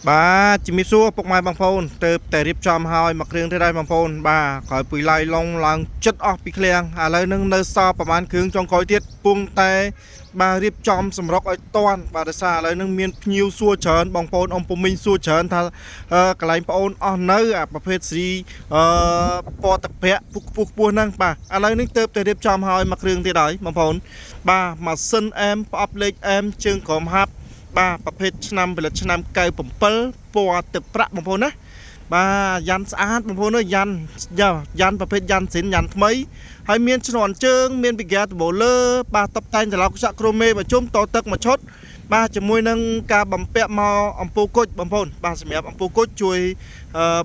បាទជំរាបសួរពុកម៉ែបងប្អូនទៅតែរៀបចំហើយមួយគ្រឿងទៀតហើយបងប្អូនបាទក្រោយពីឡាយឡុងឡើងចិត្តអស់ពីឃ្លាំងឥឡូវនឹងនៅសល់ប្រហែលគ្រឿងចុងក្រោយទៀតពងតែបាទរៀបចំសម្រុកឲ្យតាន់បាទដោយសារឥឡូវនឹងមានភ្ញៀវសួរច្រើនបងប្អូនអំពុំមីងសួរច្រើនថាកន្លែងបងប្អូនអស់នៅអាប្រភេទស៊េរីអឺពណ៌ទឹកប្រាក់ពុកខ្ពស់ខ្ពស់ហ្នឹងបាទឥឡូវនេះទៅតែរៀបចំហើយមួយគ្រឿងទៀតហើយបងប្អូនបាទម៉ាស៊ីនអែមប្រអប់លេខអែមជើងក្រោមហាប់ បាទប្រភេទឆ្នាំផលិតឆ្នាំ97ពណ៌ទឹកប្រាក់បងប្អូនណាបាទយ៉ាន់ស្អាតបងប្អូនអើយយ៉ាន់យ៉ាន់ប្រភេទយ៉ាន់ស៊ីនយ៉ាន់ថ្មីហើយមានឈ្នាន់ជើងមានពីហ្គាដបូលើបាទតបតែងត្រឡោកខ្ចក់គ្រូមេមួយជុំតទឹកមួយឈុតបាទជាមួយនឹងការបំពាក់មកអំពូលគុជបងប្អូនបាទសម្រាប់អំពូលគុជជួយ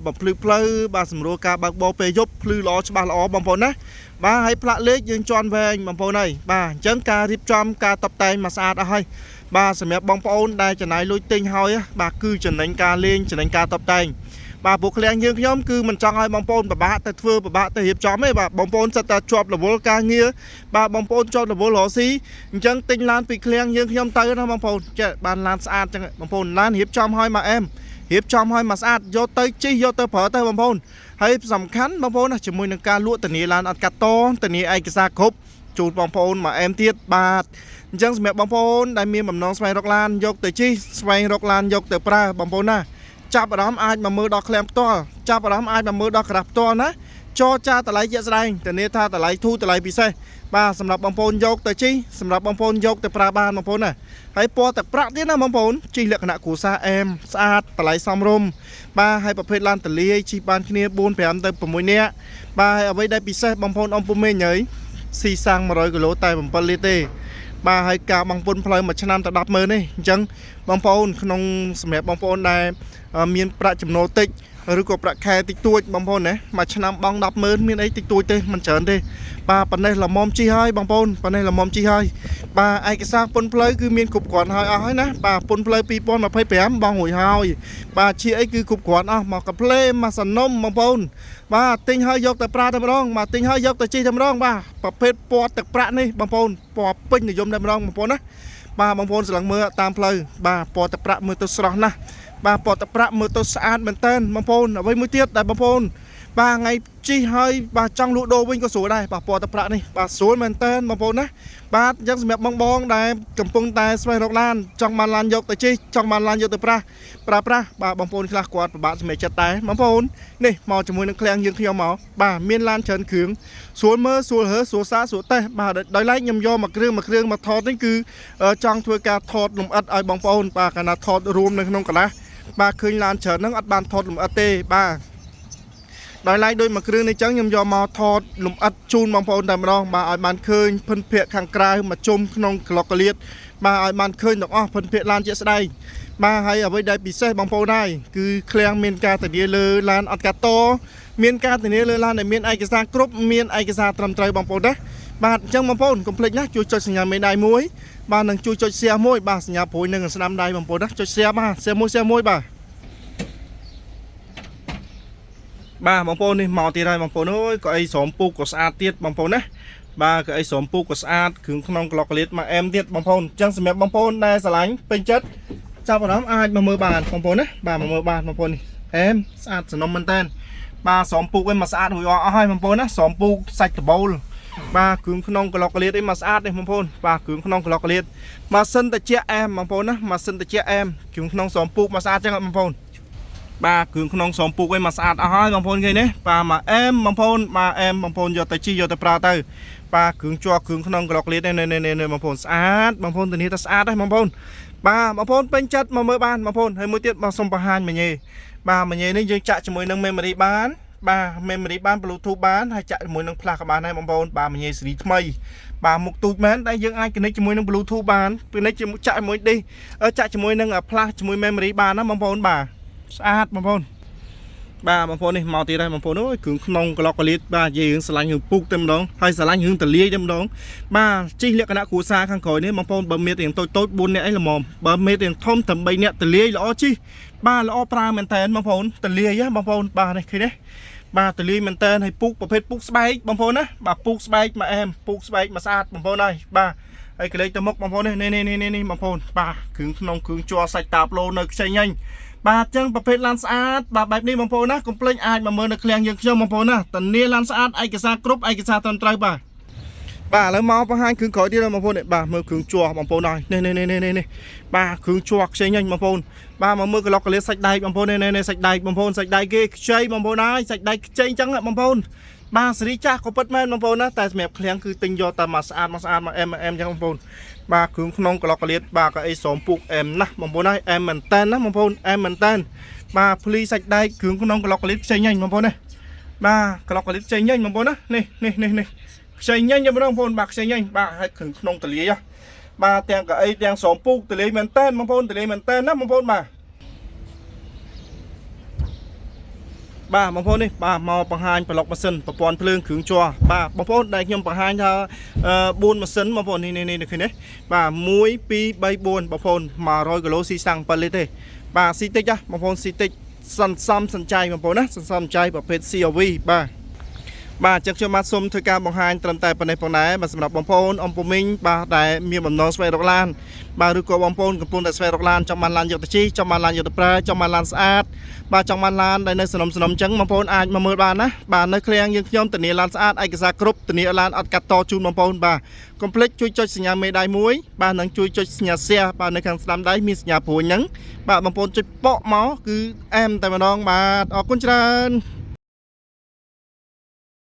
បំភ្លឺផ្លូវបាទសម្រួលការបើកបរពេលយប់ភ្លឺល្អច្បាស់ល្អបងប្អូនណាបាទហើយផ្លាកលេខយើងជន់វែងបងប្អូនហើយបាទអញ្ចឹងការរៀបចំការតបតែងមកស្អាតអស់ហើយ បាទសម្រាប់បងប្អូនដែលចំណាយលុយទិញហើយបាទគឺចំណេញការលេងចំណេញការតបតែងបាទពួកឃ្លាំងយើងខ្ញុំគឺមិនចង់ឲ្យបងប្អូនពិបាកទៅធ្វើពិបាកទៅរៀបចំទេបាទបងប្អូនសិតតែជាប់រវល់ការងារបាទបងប្អូនជាប់រវល់រកស៊ីអញ្ចឹងទិញឡានពីឃ្លាំងយើងខ្ញុំទៅណាបងប្អូនចេះបានឡានស្អាតអញ្ចឹងបងប្អូនឡានរៀបចំឲ្យមកអែមរៀបចំឲ្យមកស្អាតយកទៅជិះយកទៅប្រើទៅបងប្អូនហើយសំខាន់បងប្អូនណាជាមួយនឹងការលក់ធានាឡានអត់កាត់តធានាឯកសារគ្រប់ជូនបងប្អូនមកអែមទៀតបាទ អញ្ចឹងសម្រាប់បងប្អូនដែលមានបំណងស្វែងរកឡានយកទៅជិះស្វែងរកឡានយកទៅប្រើបងប្អូនណាចាប់អារម្មណ៍អាចមកមើលដល់ឃ្លាំងផ្ទាល់ចាប់អារម្មណ៍អាចមកមើលដល់ក្រាស់ផ្ទាល់ណាចរចាតម្លៃជាក់ស្ដែងធានាថាតម្លៃធូរតម្លៃពិសេសបាទសម្រាប់បងប្អូនយកទៅជិះសម្រាប់បងប្អូនយកទៅប្រើបានបងប្អូនណាហើយពណ៌ទឹកប្រាក់ទៀតណាបងប្អូនជិះលក្ខណៈគ្រួសារអែមស្អាតតម្លៃសមរម្យបាទហើយប្រភេទឡានតលាយជិះបានគ្នា4 5ទៅ6នាក់បាទហើយអ្វីដែលពិសេសបងប្អូនអំពុំមេញហើយស៊ីសាំង100គីឡូតែ7លីត្រទេ បាទហើយការបង់ពន្ធផ្លូវមួយឆ្នាំតែ100000ទេអញ្ចឹងបងប្អូនក្នុងសម្រាប់បងប្អូនដែលមានប្រាក់ចំណូលតិចឬក៏ប្រាក់ខែតិចតួចបងប្អូនណាមួយឆ្នាំបង់100000មានអីតិចតួចទេមិនច្រើនទេបាទប៉ុណ្ណេះល្មមជិះហើយបងប្អូនប៉ុណ្ណេះល្មមជិះហើយបាទឯកសារពន្ធផ្លូវគឺមានគ្រប់គ្រាន់ហើយអស់ហើយណាបាទពន្ធផ្លូវ2025បងរួចហើយបាទជាអីគឺគ្រប់គ្រាន់អស់មកកាផ្លេមកសនំបងប្អូនបាទទិញហើយយកទៅប្រើតែម្ដងបាទទិញហើយយកទៅជិះតែម្ដងបាទប្រភេទពណ៌ទឹកប្រាក់នេះបងប្អូនពណ៌ពេញនិយមតែម្ដងបងប្អូនណាបាទបងប្អូនស្រឡឹងមើលតាមផ្លូវបាទពណ៌ទឹកប្រាក់មើលទៅស្រស់ណាស់បាទពណ៌ទឹកប្រាក់មើលទៅស្អាតមែនតើបងប្អូនអ្វីមួយទៀតដែលបងប្អូនបាទថ្ងៃជិះហើយបាទចង់លក់ដូរវិញក៏ស្រួលដែរបាទពណ៌ទឹកប្រាក់នេះបាទស្រួលមែនតើបងប្អូនណាបាទអញ្ចឹងសម្រាប់បងបងដែលកំពុងតែស្វែងរកឡានចង់បានឡានយកទៅជិះចង់បានឡានយកទៅប្រាស់ប្រើប្រាស់បាទបងប្អូនខ្លះគាត់ពិបាកសម្រេចចិត្តតែបងប្អូននេះមកជាមួយនឹងឃ្លាំងយើងខ្ញុំមកបាទមានឡានច្រើនគ្រឿងស្រួលមើលស្រួលរើស្រួលសាស្រួលតេស្តបាទដោយឡែកខ្ញុំយកមួយគ្រឿងមួយគ្រឿងមកថតនេះគឺចង់ធ្វើការថតលម្អិតឲ្យបងប្អូនបាទកាលណាថតរួមនៅក្នុងកន្លះបាទឃើញឡានច្រើនហ្នឹងអត់បានថតលម្អិតទេបាទដោយឡែកដូចមួយគ្រឿងនេះចឹងខ្ញុំយកមកថតលម្អិតជូនបងប្អូនតែម្ដងបាទឲ្យបានឃើញភិនភាគខាងក្រៅមកជុំក្នុងក្លុកកលៀតបាទឲ្យបានឃើញទាំងអស់ភិនភាគឡានជាក់ស្ដែងបាទហើយអ្វីដែលពិសេសបងប្អូនហើយគឺឃ្លាំងមានការធានាលើឡានអត់កាត់តមានការធានាលើឡានដែលមានឯកសារគ្រប់មានឯកសារត្រឹមត្រូវបងប្អូនណាបាទអញ្ចឹងបងប្អូនកុំភ្លេចណាជួយចុចសញ្ញាមេដៃមួយបាទនិងជួយចុច share មួយបាទសញ្ញាព្រួយនឹងស្ដាំដៃបងប្អូនណាចុច share បាទ share មួយ share មួយបាទ បាទបងប្អូននេះមកទៀតហើយបងប្អូនអើយក៏អីស្រោមពូកក៏ស្អាតទៀតបងប្អូនណាបាទក៏អីស្រោមពូកក៏ស្អាតគ្រឿងក្នុងក្លុកកលៀតមកអែមទៀតបងប្អូនអញ្ចឹងសម្រាប់បងប្អូនដែលស្រឡាញ់ពេញចិត្តចាប់អារម្មណ៍អាចមកមើលបានបងប្អូនណាបាទមកមើលបានបងប្អូននេះអែមស្អាតសំណុំមែនតើបាទស្រោមពូកឯងមកស្អាតរួចអស់ហើយបងប្អូនណាស្រោមពូកសាច់ដបូលបាទគ្រឿងក្នុងក្លុកកលៀតឯងមកស្អាតនេះបងប្អូនបាទគ្រឿងក្នុងក្លុកកលៀតម៉ាស៊ីនត្រជាក់អែមបងប្អូនណាម៉ាស៊ីនត្រជាក់អែមគ្រឿងក្នុងស្រោមពូកមកស្អាតចឹងបងប្អូន បាទគ្រឿងក្នុងស្រោមពូកឯងមកស្អាតអស់ហើយបងប្អូនឃើញទេបាទមកអែមបងប្អូនបាទអែមបងប្អូនយកទៅជីយកទៅប្រើទៅបាទគ្រឿងជាប់គ្រឿងក្នុងក្លុកលៀតនេះនេះនេះបងប្អូនស្អាតបងប្អូនធានាថាស្អាតហើយបងប្អូនបាទបងប្អូនពេញចិត្តមកមើលបានបងប្អូនហើយមួយទៀតមកសុំបង្ហាញមួយញ៉េបាទមួយញ៉េនេះយើងចាក់ជាមួយនឹង memory បានបាទ memory បាន Bluetooth បានហើយចាក់ជាមួយនឹង flash ក៏បានដែរបងប្អូនបាទមួយញ៉េស៊េរីថ្មីបាទមុខទូចមែនតែយើងអាច connect ជាមួយនឹង Bluetooth បាន connect ជាមួយចាក់ជាមួយនេះចាក់ជាមួយនឹង flash ជាមួយ memory បានណាបងប្អូនបាទស្អាតបងប្អូនបាទបងប្អូននេះមកទៀតហើយបងប្អូនអើយគ្រឿងក្នុងក្លុកកលៀតបាទនិយាយរឿងស្រឡាញ់រឿងពូកតែម្ដងហើយស្រឡាញ់រឿងតលាយតែម្ដងបាទជីកលក្ខណៈគ្រួសារខាងក្រោយនេះបងប្អូនបើមានរៀងតូចតូច4នាក់អីល្មមបើមានរៀងធំត្រឹម3នាក់តលាយល្អជីបាទល្អប្រើមែនតើបងប្អូនតលាយហ៎បងប្អូនបាទនេះឃើញទេបាទតលាយមែនតើហើយពូកប្រភេទពូកស្បែកបងប្អូនណាបាទពូកស្បែកមកអែមពូកស្បែកមកស្អាតបងប្អូនហើយបាទ ហើយកលេចទៅមុខបងប្អូននេះនេះនេះនេះនេះបងប្អូនបាទគ្រឿងក្នុងគ្រឿងជ័រសាច់តាប្លូនៅខ្ចីញញ បាទអញ្ចឹងប្រភេទឡានស្អាតបាទបែបនេះបងប្អូនណាកុំភ្លេចអាចមកមើលនៅឃ្លាំងយើងខ្ញុំបងប្អូនណាធានាឡានស្អាតឯកសារគ្រប់ឯកសារត្រឹមត្រូវបាទបាទឥឡូវមកបង្ហាញគ្រឿងក្រោយទៀតបងប្អូននេះបាទមើលគ្រឿងជ័របងប្អូនហើយនេះនេះនេះនេះនេះបាទគ្រឿងជ័រខ្ចីញញបងប្អូនបាទមកមើលក្លុកកលៀសាច់ដែកបងប្អូននេះនេះសាច់ដែកបងប្អូនសាច់ដែកគេខ្ចីបងប្អូនហើយសាច់ដែកខ្ចីអញ្ចឹងបងប្អូនបាទសេរីចាស់ក៏ពិតមែនបងប្អូនណាតែសម្រាប់ឃ្លាំងគឺទិញយកតែមកស្អាតមកស្អាតមកអែមអែមអញ្ចឹងបងប្អូនបាទគ្រឿងក្នុងក្លុកកលៀតបាទក៏អីស្រោមពុកអែមណាស់បងប្អូនហើយអែមមែនតែនណាបងប្អូនអែមមែនតែនបាទភ្លីសាច់ដែកគ្រឿងក្នុងក្លុកកលៀតខ្ចីញញបងប្អូនណាបាទក្លុកកលៀតខ្ចីញញបងប្អូនណានេះនេះនេះនេះ ខ្ចីញញបងប្អូនបាទខ្ចីញញបាទឲ្យគ្រឿងក្នុងតលាយបាទទាំងកៅអីទាំងស្រោមពូកតលាយមែនតែនបងប្អូនតលាយមែនតែនណាបងប្អូនបាទបាទបងប្អូននេះបាទមកបង្ហាញប្លុកម៉ាស៊ីនប្រព័ន្ធភ្លើងគ្រឿងជ័របាទបងប្អូនដែលខ្ញុំបង្ហាញថា4ម៉ាស៊ីនបងប្អូននេះនេះនេះឃើញទេបាទ1 2 3 4បងប្អូន100គីឡូស៊ីសាំង7លីត្រទេបាទស៊ីតិចណាបងប្អូនស៊ីតិចសន្សំសំចៃបងប្អូនណាសន្សំសំចៃប្រភេទ CRV បាទបាទអញ្ចឹងខ្ញុំបាទសូមធ្វើការបង្ហាញត្រឹមតែប៉ុណ្ណេះផងដែរបាទសម្រាប់បងប្អូនអំពូមីងបាទដែលមានបំណងស្វែងរកឡានបាទឬក៏បងប្អូនកំពុងតែស្វែងរកឡានចង់បានឡានយកទៅជិះចង់បានឡានយកទៅប្រើចង់បានឡានស្អាតបាទចង់បានឡានដែលនៅសនំសនំអញ្ចឹងបងប្អូនអាចមកមើលបានណាបាទនៅឃ្លាំងយើងខ្ញុំធានាឡានស្អាតឯកសារគ្រប់ធានាឡានអត់កាត់តជូនបងប្អូនបាទកុំភ្លេចជួយចុចសញ្ញាមេដៃមួយបាទនិងជួយចុចសញ្ញា share បាទនៅខាងស្ដាំដៃមានសញ្ញាព្រួយហ្នឹងបាទបងប្អូនចុចប៉ក់មកគឺអែមតែម្ដងបាទអរគុណច្រើន។